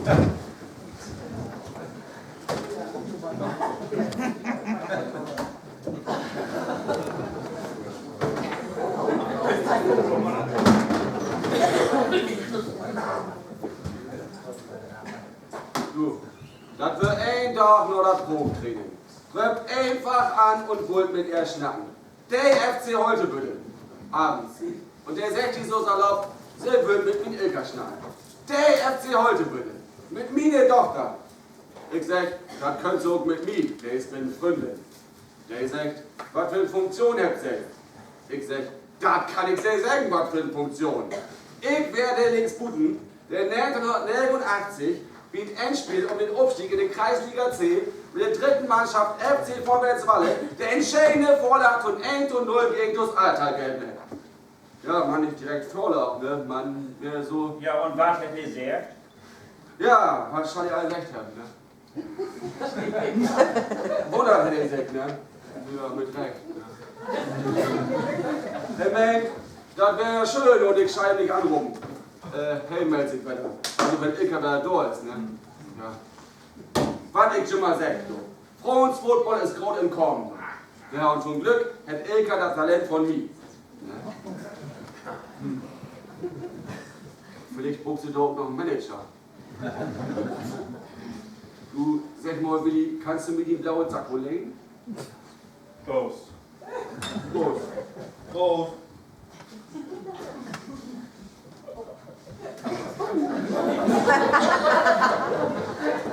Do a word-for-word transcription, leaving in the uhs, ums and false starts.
Du, dat weer een Dag na dat Probetraining. Röppt eenfach an un wullt mit ehr snacken. De F C Holtebüttel. Avends. Un de seggt di so salopp, se wüllt mit mien Ilka snacken. De F C Holtebüttel. Mit miene Dochter. Ik segg, dat köönt Se ok mit mi, de is mien Fründin. De seggt, wat för 'n Funktion hebbt Se? Ik segg, dat kann ik Se seggen, wat för 'n Funktion. Ik weer de Linksbuten, de negenteihnhunnertnegenunachtzig bi't Endspeel üm den Opstieg in de Kreisliga C mit de drüdde Mannschaft F C Vorwärts Zwolle de entscheidende Vörlaag to'n een to null gegen Tuss Ahrtal geven hebb. Ja, man nich direkt Vörlaag, ne? Man mehr so. Ja, un wat hett he seggt? Ja, wat schall he al seggt hebben, ne? Wunner, hett he seggt, ne? Ja, mit Recht, ne? He meent, dat weer schöön un ik schall nich anropen. Äh, he meldt sik wedder. Also, wenn Ilka wedder dor is, ne? Ja. Wat ik jümmer segg, du. Froonsfootball is groot in Kamen. Ja, un to'n Glück hett Ilka dat Talent von mi. Ne? Hm. Villicht bruukt se dor ok noch en Manager. Du, segg mal, Willi, kannst du mi dien blauen Sakko lehnen? Prost. Prost. Prost.